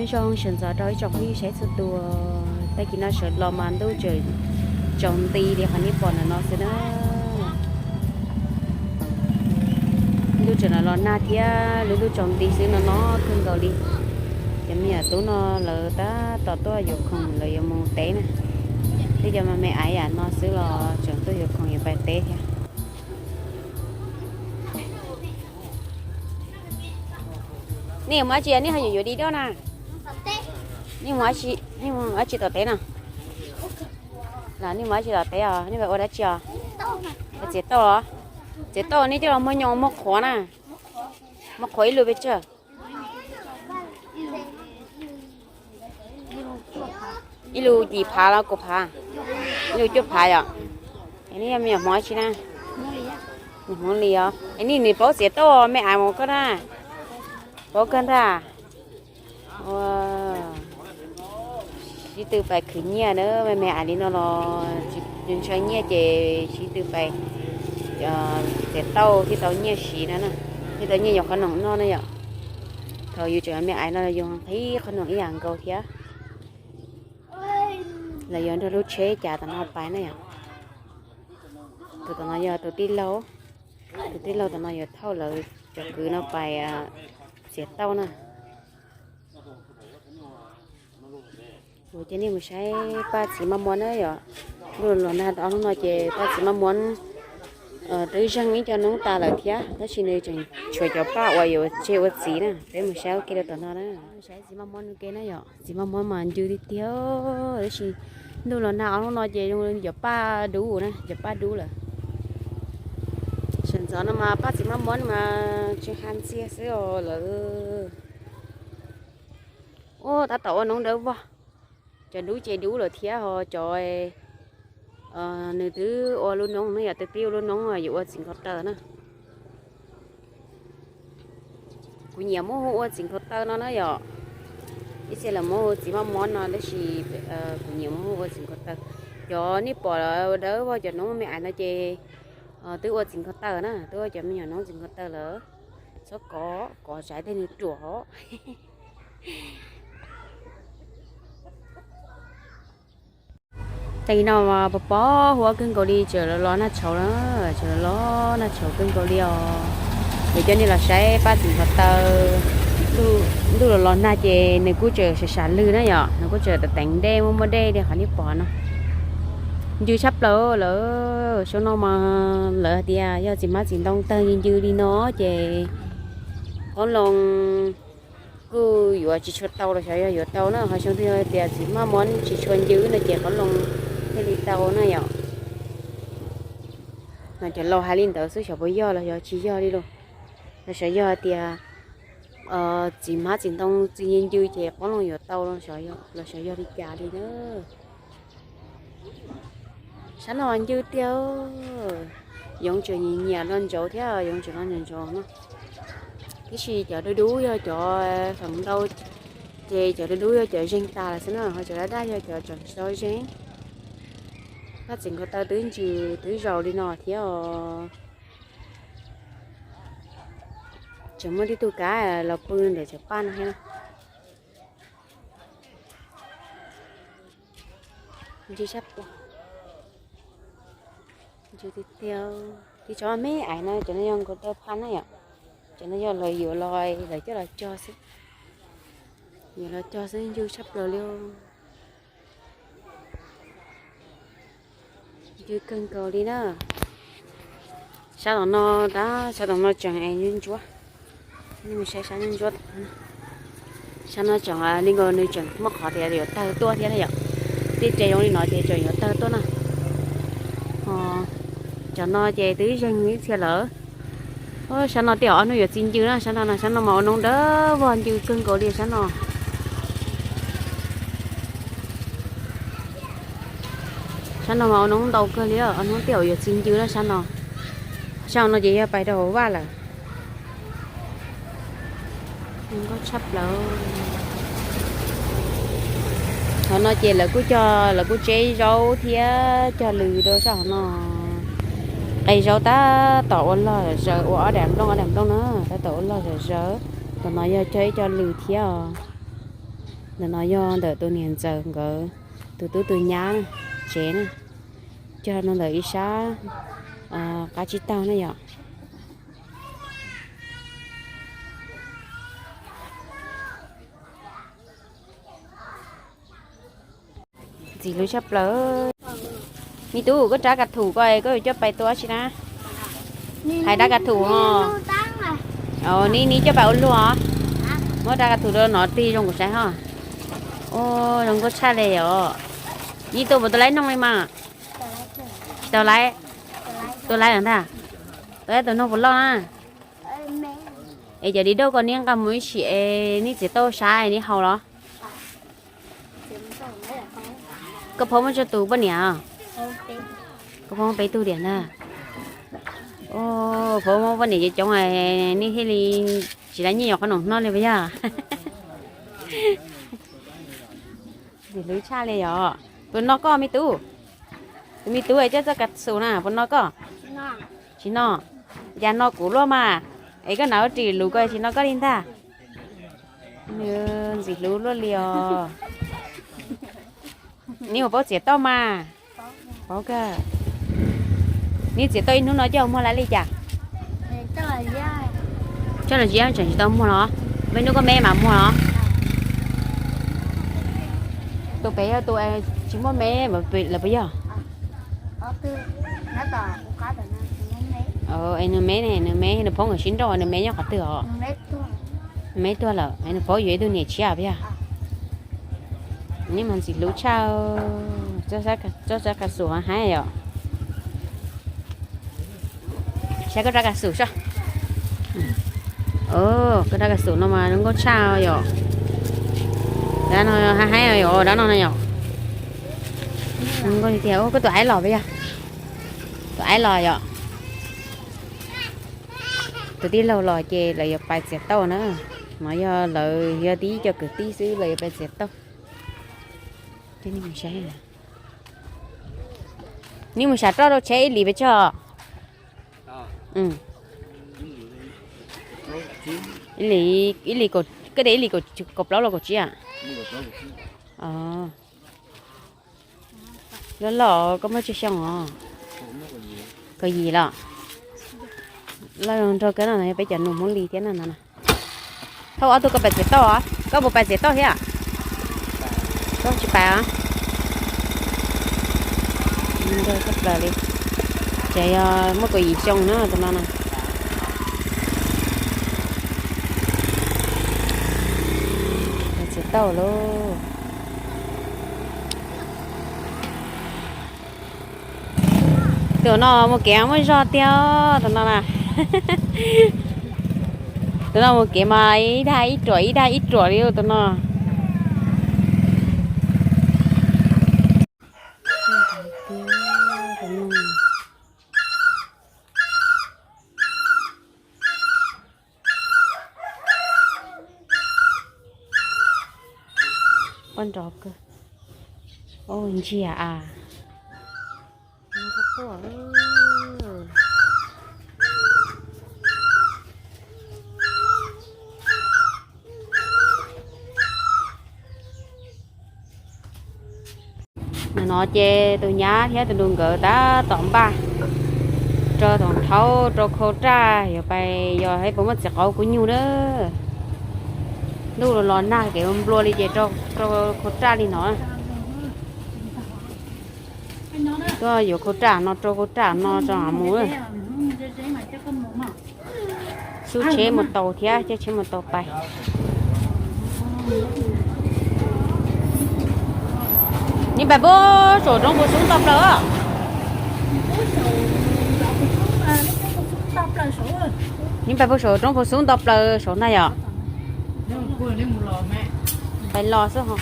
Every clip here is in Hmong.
Zoo sawv ntxov rau ib tsoom phooj ywg saib txhua tus. Tag kis no sawv los mas ntuj tseem tsaus nti li qhov nej pom ntawm no xwb na. Ntuj tseem los los nag thiab lub ntuj tsaus nti xwb no no kawg nkaus li. Cov me nyuam tub no lawv tab tom tuaj yuav khoom lawv yuav mus teb na. Tej cov me me aiv yam no xwb los tseem tuaj yuav khoom yuav pais teb thiab. Nej mus dab tsi, nej ho yuav yuav di doj na? Nej mus dab tsi tom teb no? Nej mus dab tsi tom teb os? Nej pais ua dab tsi os? Pais txiav tauj os? Txiav tauj nej coj los muag nyoos muag qhuav na. Muag qhuav ib lus pes tsawg? Ib lus yim phav los kaum phav? Ib lus cuaj phav yom. Es nej yog me nyuam Hmoob dab tsi na? Hmoob Lis os. Es nej nws paub txiav tauj me aiv mus koj na? Paub kawg ntag. Sib tw pais khwv nyiaj na, me me aiv li no los ntshaw nyiaj ces sib tw pais txiav tauj thiaj tau nyiaj siv no na, thiaj tau nyiaj yuav qhob noom noj na yom. Thaum yus tseem me aiv no yus nqhis qhob noom ib yam nkaus thiab. Lawv yuav nrog lub tsheb cav tom no pais na yom. Tus tom no yog tus tij laug, tus tij laug tom no yuav thauj lawv cov kwv no pais txiav tauj na. Kuv coj nej mus saib Paj Txiv Maj Muab na yom. Ntuj los nag tau ob hnub no ces Paj Txiv Maj Muab twb zeeg ib co noob tas lawm thiab, tab sis nws tseem tshuav cov paj uas yuav tseg ua txiv na. Peb mus saib ua ke rau tom no na. Saib Txiv Maj Muab ua ke na yom. Txiv Maj Muab mas ncw tiag tiag, tab sis ntuj los nag ob hnub no ces zoo li cov paj dub na, cov paj dub lawm. Sawv ntxov no mas Paj Txiv Maj Muab mas tsis ha ntxiag xwb os lawm. Ua tab tom ua noob dawb vog, cov dub ces dub lawm thiab ho cov nws twb ua lub noob na yom, twb pib ua lub noob yuav ua txiv nkaus taws na. Kuv nyiam muab hu ua txiv nkaus taws no na yom. Ib txhia lawv muab hu txiv maj muab no tab sis kuv nyiam muab hu ua txiv nkaus taws. Cov nej pom dawb vog cov noob me aiv no ces twb ua txiv nkaus taws na, twb ua cov me nyuam noob txiv nkaus taws lawm. Txhob kov, kov tsam tej nws ruam os. Tag kis no pos pob huab kawg nkaus li, tseem los los nag tshauv na, tseem los los nag tshauv kawg nkaus li os. Yuav coj nej los saib paj txiv nkaus taws. Ntuj los los nag ces nws kuj tseem sam sam lwg na yom, nws kuj tseem teev dej muaj muaj dej li qhov nej pom no. Ncw tshaj plaws lawm, xyoo no mas lawv hais tias yog txiv hmab txiv ntoo tawg ncw ncw li no ces qoob loo kuj yuav tsis tshua tau los xyov yog yuav tau na, ho xyoo twg yog tias txiv maj muab tsis tshua ncw no ces qoob loo thiaj li tau na yom. No cov laus hais li ntawd xwb, xyov puas yog los yog tsis yog li lauj. Los xyov yog hais tias txiv hmab txiv ntoo tsis ncw ncw ces qoob loo yuav tau los xyov yog li cas li na. Sab no ncw tiag, yoov tseem nyiam los ntsauv thiab, yoov tseem los ntsauv ntsauv no. Tiam sis cov dub dub yog cov feem ntau, ces cov dub dub yog cov zeeg tas lawm xwb na, ho cov daj daj yog cov tseem tsis tau zeeg. Paj txiv nkaus taws twb ntsws twb zaus li no thiab os. Tseem muaj tib tug kav los pw ntawm cov paj no thiab. Ncw sab pua, ncw tiag tiag. Tib tsob me aiv no cov no yog nkaus taw phaj na yom. Cov no yog lawv yuav los, lawv coj los cog xwb. Yuav los cog xwb, ncw sab plaws li. Ncw kawg nkaus li na. Sab tom no, tab sab tom no tseem ntsuab ntsuab. Nej mus saib sab ntsuab tom no. Sab no tseem li nkaus nws tseem muaj qhov tias yuav tawg tuaj thiab na yom. Tej tsev zoo li no ces tseem yuav tawg tuaj na. Cov no ces twb zeeg ib txhia lawm. Sab no tej zaum ob hnub yuav txi ncw na, sab no, sab no mas ua noob dawb vog ncw kawg nkaus li sab no. Sab no mas ua noob ntau kawg li, ob hnub tej zaum yuav txi ncw na sab no. Sab no ces yog pais rau hauv vaj lawm. Nkauj tshaj plaws. Qhov no ces lawv kuj cog, lawv kuj tseb zaub thiab cog lws rau sab hauv no. Qe zaub tab tom ua log zawv, ua ob daim nplooj ob daim nplooj na, tab tom ua log zawv zawv. Tom no yog cog ib co lws thiab os. Ntawm no yog ntawm tus niam ntxawm nkawd tus tub tus nyab tsev na, cog rau ntawm ib sab qab tsib taug na yom. Ntxim hlub tshaj plaws. Me tub, koj rab kas thum ko koj yuav coj pais tua tsi na? Hais rab kas thum ho. Neb, neb coj pais ua luag os. Muab rab kas thum rau no tig zoo kuv saib ho. Zoo nkauj tshaj li os. Yeej tua puas tau laib noog li mas? Tsis tau laib. Tua laib lawm ntag. Tua laib tus noog puas loj na? Es cov di dauj ko neb nqa mus ib sim es neb txiav tauj sab neb haus los? Koj phaub muab tsawg tus poj niam? Koj phaub muab peb tug tiag ntag. Phaub muab poj niam coob coob, nej thiaj li tsis laib nyiaj yuav qhob noom noj li puas yog? Ntxim hlub tshaj li yom. Puas no koj me tub? Tus me tub es coj txoj kas xus na puas no koj? Tsis no. Cas no kuv luaj mas, es koj hnav ua ris lus ko tsis no koj li ntag. Ntxim hlub luaj li os. Neb puas paub txiav tauj mas? Paub kawg. Neb txiav tauj ib hnub no coj muag laib li cas? Coj los ziab tseem tsis tau muag los? Peb hnub koj me mas muag los? Tus pem yog tus tsis muaj me lawm puas yog? Es nws me ne, nws me nws phaub nkawd sib nrauj, nws me nyob qhov twg os? Nws me tuag lawm es nws phaub yuav ib tug niam tshiab puas yog? Neb mas ntxim hlub tshaj, txoj kas xus haib yom. Saib koj rab kas xus saib. Koj rab kas xus no mas zoo nkauj tshaj yom. Dab no haib haib yom, dab no no yom. Zoo nkauj tiag tiag. Koj tus aib los puas yog? Tus aib los yom. Tus tij laug los ces lawv yuav pais txiav tauj na. No yog lawv yog tib co kwv tij xwb, lawv yuav pais txiav tauj. Neb mus sam roj rau tsheb ib lis pes tsawg? Ib lis, koj de ib lis kaum plaub los kaum tsib a? Loj loj koj muaj tsawg xyoo os? Kaum yim los? Loj nrog kawg no, yog peb cov nus Hmoob li thiab no no. Thauj ob tug koj pais txiav tauj os, koj puas pais txiav tauj thiab? Koj tsis pais os? Nrog tshaj plaws li. Ces yog muaj kaum yim xyoo na tus no na. Pais txiav tauj lauj. Tus no mus kev muaj zog tiag tus no na. Tus no mus kev mas ib dag ib ruam ib dag ib ruam li tus no. Quaj nrov kawg. Ntsia a. Nim no ces tus nyab thiab tus nus nkawd tab tom npaj rau thaum thaub rau khau raj yuav pais yos saib puas muaj txiv qaub kub nyuj na. Ntuj los los nag kev nplua li ces rau khau raj li no. Tuaj yuav khau raj no rau khau raj no tso mus. Xub tsheb mus tau thiab, caij tsheb mus tau pais. Neb pais puag saum roob puas xub nto plaws? Neb pais puag saum roob puas xub nto plaws saud ntag yom? Pais los xwb ho.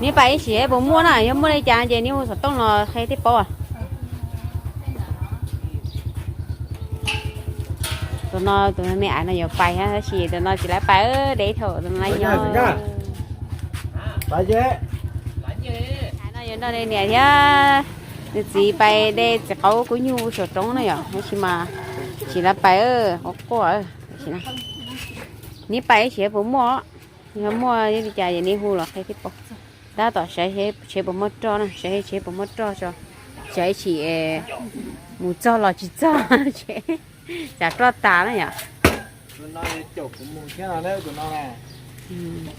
Neb pais ib sim puas muaj na, yog muaj li cas ces neb hu xov tooj los qhia thiaj paub. Tus no tus me aiv no yuav pais thiab tab sis tus no tsis laib pais, de thaum tus no nyob. Aiv no yuav nrog niam thiab nws txiv pais de txiv qaub kub nyuj saum roob na yom, tab sis mas tsis laib pais, quaj quaj. Neb pais ib sim puas muaj. Yog muaj li cas es neb hu los qhia thiab pom. Tab tom saib tsheb puas muaj roj na, saib tsheb puas muaj roj tso, saib ib chim mus txog los tsis txog, tsam roj tas na yom.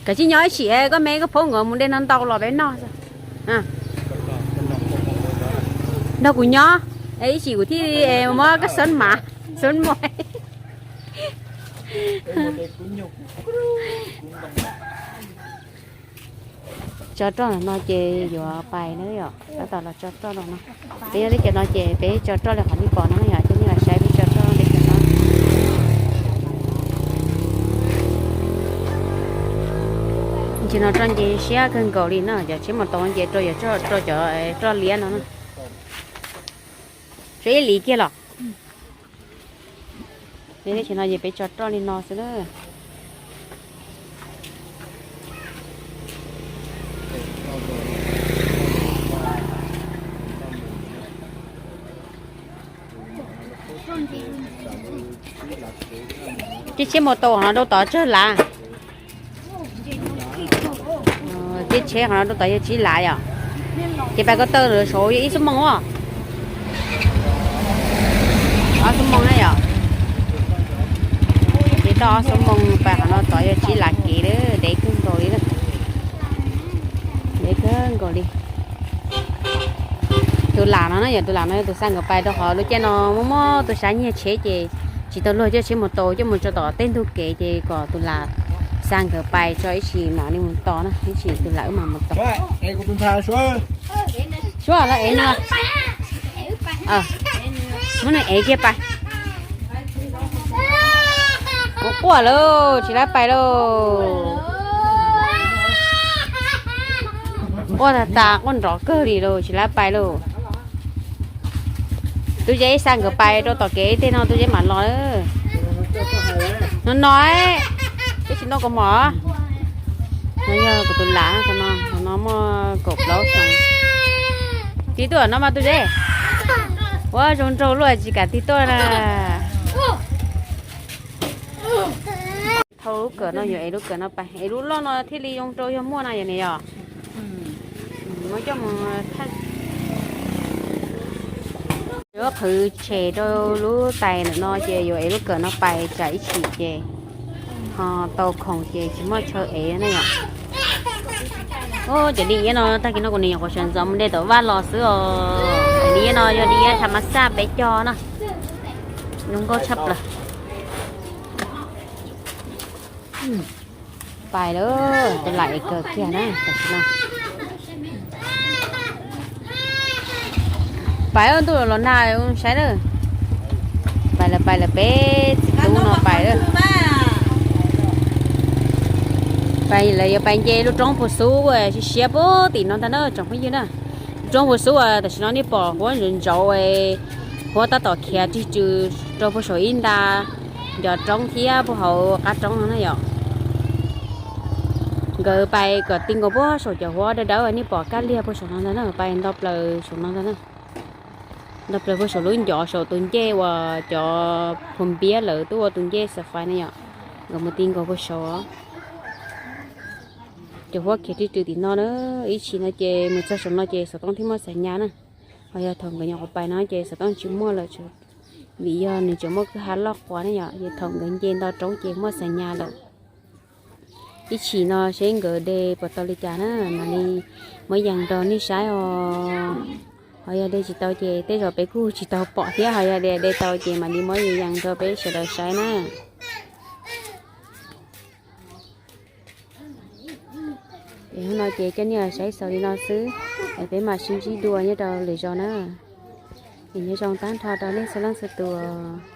Koj tsis nyob ib chim, koj me koj phob nkawd mus de no ntau los peb noj. Nrog kuv nyob, ib chim kuv thiaj muab koj xab mas, xab mas. Tso roj no ces yuav pais na yom, tab tom los tso roj no no. Peb nyob teb chaws no ces peb tso roj li qhov nej pom no na yom, coj nej los saib peb tso roj teb chaws no. Ntsis no roj nce siab kawg nkaus li no, cov tsheb mus tau nce rau yog rau cov roj liab no na. Tso ib lis kiag los. Teb chaws no ces peb tso roj li no xwb na. Tib tsheb mus tau qhov no rau tod tsawg lav? Tib tsheb qhov no rau tod yog tsib lav yom. Ces pais ko taw lawm saud yog ib xuab moos os. Ob xuab moos na yom. Ces tau ob xuab moos pais qhov no tod yog tsib lav kev lawm, ntev kawg nkaus li. Ntev kawg nkaus li. Tus lam no na yog tus lam no yog tus xa nkawd pais rau qhov lub caij no muaj muaj tus sav nyiag tsheb ces tsis tau luag coj tsheb mus tau, coj mus tso tom tej ntug kev ces kom tus lam xa nkawd pais tso ib chim mam li mus tos na, ib chim tus lam wb mam mus tos. Suab los ev nws, muab nws ev kiag pais. Quaj lauj, tsis laib pais lauj. Quaj tag tas, quaj nrov kawg li lauj, tsis laib pais lauj. Tub Zeb xa nkawd pais rau tom kev tej no, Tub Zeb mam los. No no, peb tsis noj kaus mom. No yog kuv tus lam, no muaj kaum plaub xyoo. Tig tuaj no mas Tub Zeb. Ua zoo nraug luaj tsis kam tig tuaj na. Thauj lub kawm no yuav ev lub kawm no pais, ev lub loj no thiaj li zoo rau yog muaj na yom ne yom. Muab coj mus, yuav qhwv tshem rau lub tais ntawm no ces yuav ev lub kawm no pais tsam ib chim ces ho tau khoom ces tsis muaj chaw ev na yom. Cov di iab no tag kis no kuv niam nyuam qhuav sawv ntxov mus de tom vaj los xwb os. Di iab no yog di iab tha mas xaj peb cog na, zoo nkauj tshaj plaws. Pais lawm, tus lam ev kawm kiag na tam sim no. Pais ntuj los nag saib na. Pais lawm, pais lawm peb txiv tub no pais lawm. Pais lawv yuav pais nce lub roob Phuv Xub uas siab siab puag tim no ntag na tsoom phooj ywg na. Roob Phuv Xub uas tam sim no nej pom huab ntsaud ntsaud, huab tab tom khiav rig tsw rau puag saum ib nta ncov roob thiab puag hauv qab roob no na yom. Nkawd pais kom ti nkaus puag saum cov huab dawb dawb nej pom kab liag puag saum no ntag na, pais nto plaws saum no ntag na. Nto plaws puag saum lub ncov saum tus ncej uas cov phu npiab lawv tuaj ua tus ncej xav fais na yom. Nkawd mus ti nkaus puag saud. Cov huab khiav rig tsw tim no na, ib chim no ces mus txog saum no ces xov tooj thiaj muaj xas nyas na. Ho yog thaum nkawd nyuam qhuav pais no ces xov tooj tsis muaj lawm, vim yog nws tseem muaj kwj ha loj quas ne yom, ces thaum nkawd nce nto roob ces muaj xas nyas lawm. Ib chim no seb nkawd de puas tau li cas na, mam li muab yees rau nej saib os. Ho yog de tsis tau ces tej zaum peb kuj tsis tau pom thiab, ho yog de tau ces mam li muab yees rau peb sawv daws saib na. Es hnub no ces coj nej saib xaus li no xwb, es peb mam sib ntsib dua nyob rau lwm zaus na. Es nyob zoo tag nrho rau nej txhua leej txhua tus.